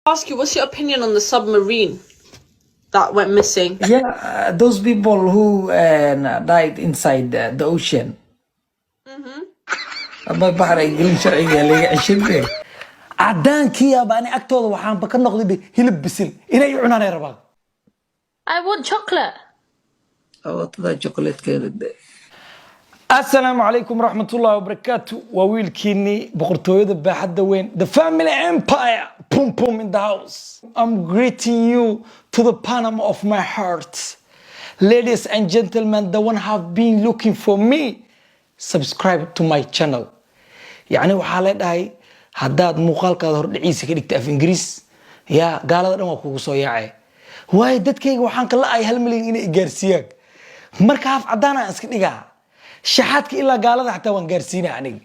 Ask you, what's your opinion on the submarine that went missing? Yeah, those people who died inside the ocean. Ama baxar ay gelin sharciga laga ceshan be. Caddaankiiaba ani agtooda waxaanba ka noqday be hilib bisil inay i cunaan ay rabaan. I want chocolate. Wadada chocolate-keeda. Asalaamu calaykum waraxmatullaahi wabarakaatu. Waa wiilkiinii boqortooyada baaxadda weyn, the family empire, pum pum in the house. I'm greeting you to the Panama of my heart. Ladies and gentlemen, the one have been looking for me, subscribe to my channel. Yacni waxaa la dhahay haddaad muuqaalkaada hordhiciisa ka dhigta af Ingiriis, yaa gaalada dhan waa kugu soo yaacay. Waayo dadkayga waxaan ka la-ay 1 milyan inay i gaarsiiyaan. Marka haf caddaan aan iska dhigaa, shaxaadka ilaa gaalada xataa waan gaarsiinaa aniga.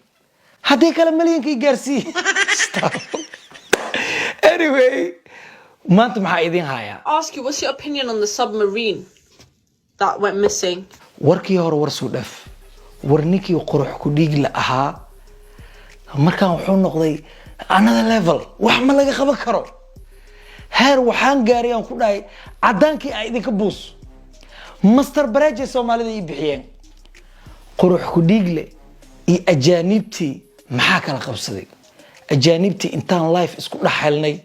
Haddii kale milyanka i gaarsiiye. Anyway, maanta maxaa idiin hayaa? Ask you, what's your opinion on the submarine that went missing? Warkii hore war suu dhaf. War ninkii qurux ku dhiigla ahaa markaan wuxuu noqday another level. Wax ma laga qaban karo. Heer waxaan gaaray aan ku dhahay caddaankii aan idinka buus master bareje. Soomaalida ii bixiyeen qurux ku dhiigle iyo ajaaniibtii. Maxaa kala qabsaday ajaaniibtii intaan life isku dhex helnay?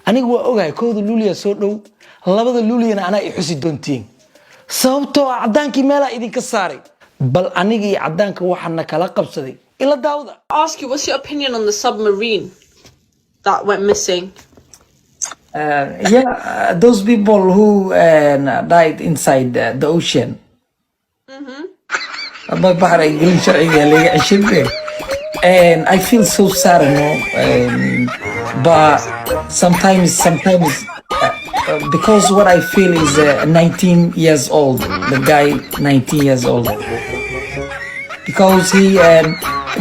Aniga waa ogahay 1-da Luuliya soo dhow, 2-da Luuliyana anaa i xusi doontiin, sababtoo ah caddaankii meelaa idinka saaray. Bal aniga iyo caddaanka waxaana kala qabsaday ila daawda. Ask you, what's your opinion on the submarine that went missing? Yeah, those people who died inside the ocean. Ama baxar ay gelin sharciga laga ceshan be. And I feel so sad, but sometimes, because what I feel is 19 years old, the guy 19 years old, because he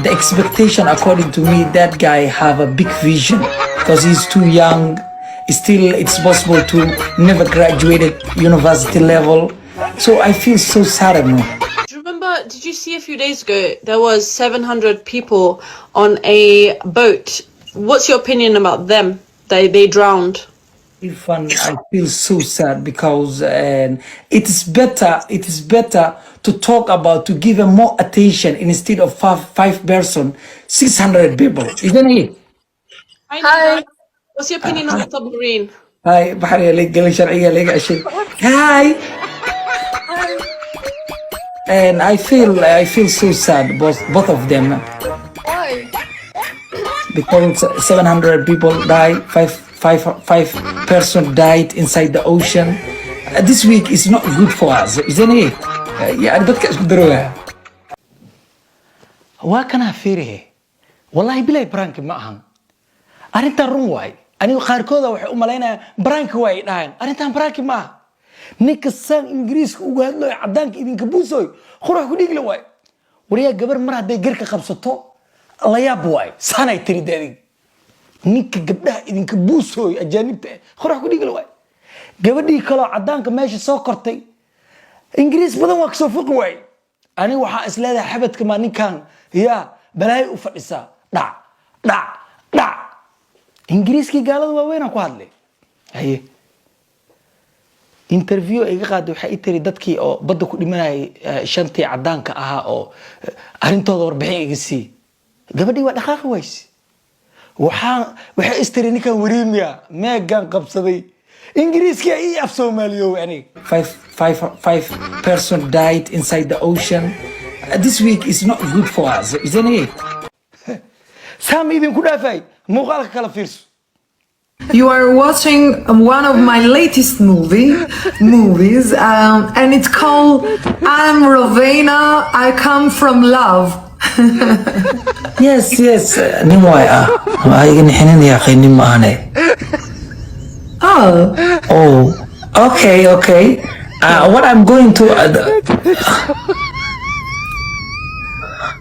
the expectation, according to me, that guy have a big vision because he's too young. Still, it's possible to never graduated university level. So I feel so sad, no. Do you remember? Did you see a few days ago there was 700 people on a boat? What's your opinion about them? They drowned. Even I feel so sad because it is better to talk about, to give him more attention instead of five person, 600 people, isn't it? Hi, Hi. Nina. What's your opinion on the submarine? Hi, baxar laga sharciga laga ceshay. Hi. And I feel so sad, both of them. Why? Because 700 people die, five person died inside the ocean. This week is not good for us, isn't it? Yeah, dadka isku darooya waa kanaa. Fiirihe, wallahi bilay, prank-i ma ahan, arrintan run waay. Anigu qaarkooda waxay u malaynayaan prank-i waay, dhahayan arrintan prank-i ma aha. Ninka saan Ingiriiska uga hadlayo, caddaanka idinka buusoy, qurux ku dhigla waay. Waryaa, gabar mar hadday garka qabsato la yaab waay. Saanay tiri de adig ninka gabdhaha idinka buusooy ajaanibta eh qurux ku dhigla waay. Gabadhii kaloo caddaanka meesha soo kortay Ingiriis badan waa kasoo foqi waay. Aniga waxaa is leedahay xabadka maa ninkan yaa balaayo u fadhisaa. Dhac dhac dhac, Ingiriiskii gaalada waaweynaan ku hadlay. Haye, interview ay iga qaaday, waxay i tiri dadkii oo badda ku dhimanayay, shantii caddaanka ahaa oo arrintooda warbixin iga sii. Gabadhii waa dhaqaaqi wayse. Waxay istiri ninkan wariimiya meegaan qabsaday Ingiriiska ii af Soomaaliyow aniga. Five person died inside the ocean. This week is not good for us, isn't it? Saam idinku dhaafay, muuqaalka kala fiirso. You are watching one of my latest movies, and it's called I'm Rovena. I Come from Love. Yes, nin waay ah waa iga nixinin ya akhi, nin ma ahane. Oh, Oh, okay. What I'm going to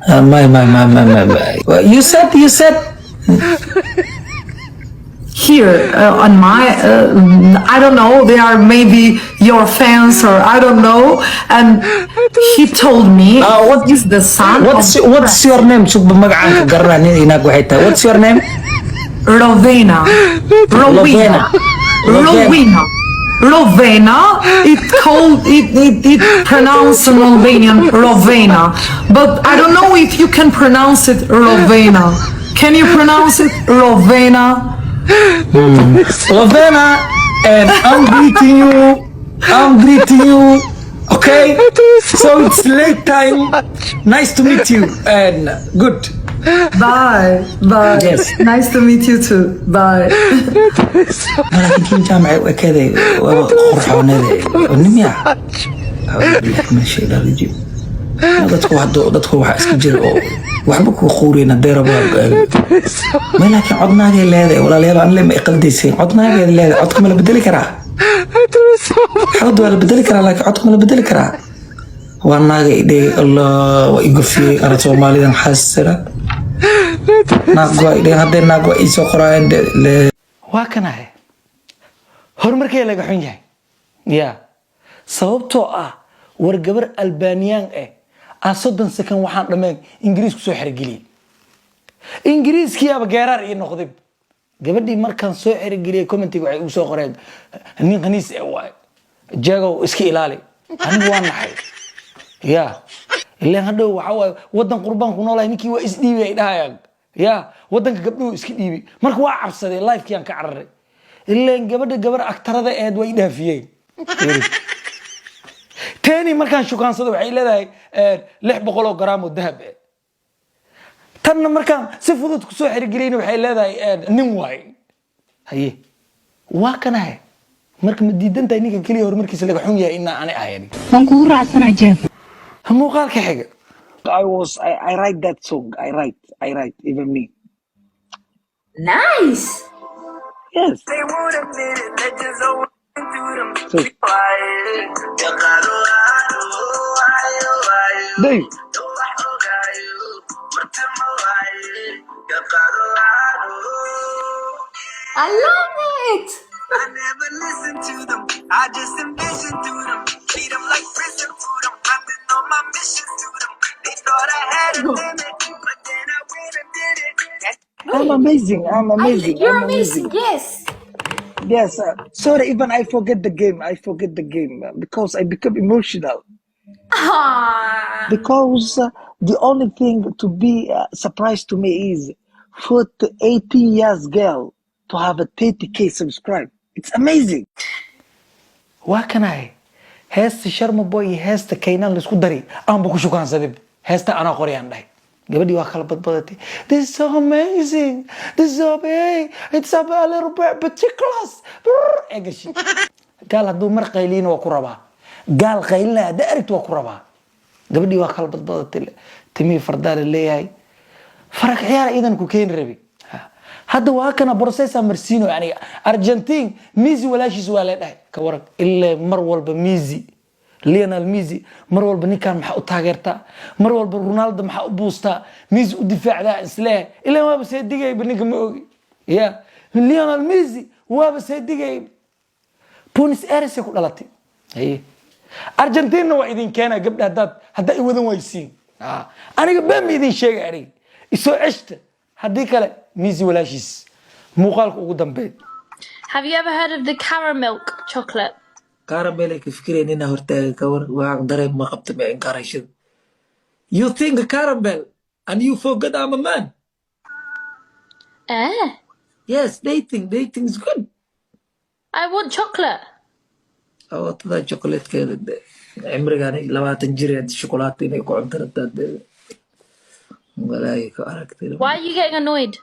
my. Well, you said here on my, I don't know. They are maybe your fans or I don't know. And he told me What he's the son what's of what's your name? Sugba magacaan ka garanaa nin inaag waxay tahay. What's your name? Rovena. Rowena. Rowena. Rovena. It called it it, it pronounced in Albanian Rovena. But I don't know if you can pronounce it Rovena. Can you pronounce it Rovena? Rovena, and I'm greeting you. I'm greeting you. Okay? So it's late time. Nice to meet you and good. Bye. Bye. Yes. Nice to meet you too. Bye. Laakiin kin jaamacay u ekeeday waaba qurxooneede nimiya. Acuudu billahi min ashaytaan rajiim. Dadku hadda dadku waxa iska jira oo waxba kuu quureen haddee rabaan. Ma laakiin codnaagay leedahay, walaalayaal, aan le ma iqaldayseen. Codnaagay leedahay, codka ma la bedeli karaa? Xabad waa la bedeli karaa, laakiin codka ma la bedeli karaa? Waa naagay idhe. Allah, waa igafiyey ana Soomaalidan xaasira. Naag waa idhe, haddee naag waa iisoo qoraayeen. Waa kanahay horumarkee laga xun yahay ya, sababtoo ah war gabar Albaniyaan eh ah 30 second waxaan dhammayn Ingiriis kusoo xergeliyey. Ingiriiskiyaaba geeraar ii noqday. Gabadhii markaan soo xerigeliyey, commentiga waxay igu soo qoreen nin khaniis eh waay, jeegow iska ilaali. Anigu waa naxay ya, ilaan hadhow waxaa waaye wadan qurbaan ku noolahay, ninkii waa isdhiibi ay dhahayaan ya, wadanka gabdhuhu iska dhiibi. Marka waa cabsaday, livekii aan ka cararay, ilaan gabadha gabar aktarada aheed waa i dhaafiyeen. Teeni markaan shukaansaday waxay leedahay 600 oo garaam oo dahab eh. Tanna markaan si fudud kusoo xerigeliyna waxay leedahay nin waay. Haye, waa kanahay. Marka ma diidan tahay ninka keliya horumarkiisa laga xun yahay inaa ani ahayn? Waan kugu raacsanaa, Jeef. Muuqaalka xiga. I write that song. I write even me. Nice. Yes. So Dave. I love it. I never listen to them. I just envision through them. Treat them like prison food. I'm running on my missions to them. They thought I had a limit, but then I went and did it. That's I'm amazing. I'm amazing. You're I'm amazing. amazing. Yes. Yes. Sorry, even I forget the game. I forget the game because I become emotional. Ah. Because the only thing to be surprised to me is for the 18 years girl to have a 30K subscribe. It's amazing. Waa kanahay heesta Sharma Boy iyo heesta Kaynaan laisku dari aanba ku shukaansaday. Heesta anaa qorayaan dhahay. Gabadhii waa kala badbadatay. "This is so amazing, this is so big, it's a little bit particulars." Ee gashi gaal hadduu mar qayliyana waa ku rabaa. Gaal qaylinaya haddaa aragti waa ku rabaa. Gabadhii waa kala badbadatay. Timihii fardaa la leeyahay, farag ciyaar iidan ku keeni rabi. Hadda waa kana processa marsiino. Yani Argentine Messi walaashiis waa la dhahay, ka waran? Ilaa mar walba Messi, Lionel Messi, mar walba ninkan maxaa u taageertaa? Mar walba Ronaldo maxaa u buustaa, Messi u difaacdaa? Isleeyahay ilaa waaba seedigayba ninka, ma ogi ya. Lionel Messi waaba seedigay, Buenos Aires ku dhalatay. Haye, Argentina waa idin keena gabdha haddaad haddaa i wadan waysiin. Aniga been ma idin sheegay, aniga isoo ceshta, haddii kale Messi walaashiis. Muuqaalka ugu dambeyn. Have you ever heard of the caramilk chocolate? Caramel ay ka fikireen inaa hortaaga, ka war? Waa dareen ma qabta ma inkaarashada. You think caramel and you forget I'm a man. Eh. Yes, dating is good. I want chocolate. Awatada chocolatekeeda de cimrigaan 20 jir ee shukulaato inay ku cunto rabtaa de walaahi ka aragtay. Why are you getting annoyed?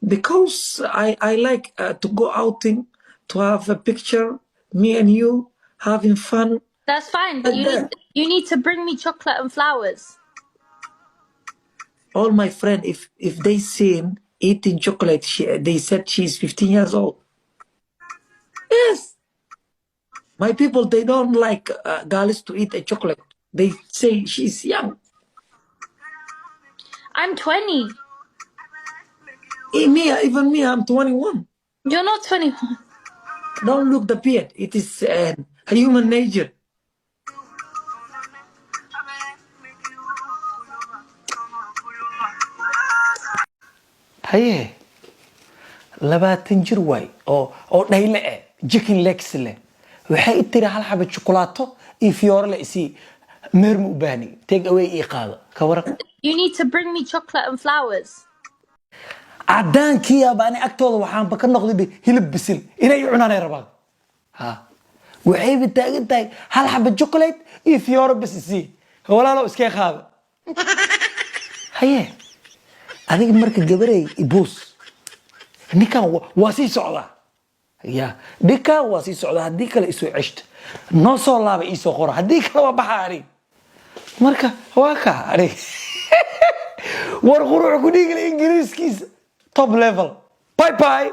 Because I like to go outing, to have a picture, me and you having fun. That's fine, but Like you need that. you need to bring me chocolate and flowers. All my friend, if they seen eating chocolate, they said she's 15 years old. Yes, my people, they don't like girls to eat a chocolate. They say she's young. I'm 20. Me, even me, I'm 21. You're not 21. Don't look the beard. It is human nature. Haye. 20 jir waay oo dhayle eh, chicken legs leh. Waxay i tiri, "Hal xaba shukulaato iyo fiyoore le isii, meher ma u baahni, take away ii qaado." Ka waran? You need to bring me chocolate and flowers. Caddaankiyaaba ani agtooda waxaanba ka noqday hilib bisil inay i cunaan ay rabaan. Ha, waxayba taagan tahay, "Hal xaba chocolate iyo fiyoore bis isii, walaalo, iskee qaado." Haye, adiga marka gabarey ibuus, ninkan waa sii socdaa ya, ninkan waa sii socdaa. Haddii kale isoo ceshta, noo soo laaba, iisoo qora. Haddii kale waa baxa anig. Marka waa kaa anig war quruux ku dhiigla, Ingiriiskiisa top level. Bye bye.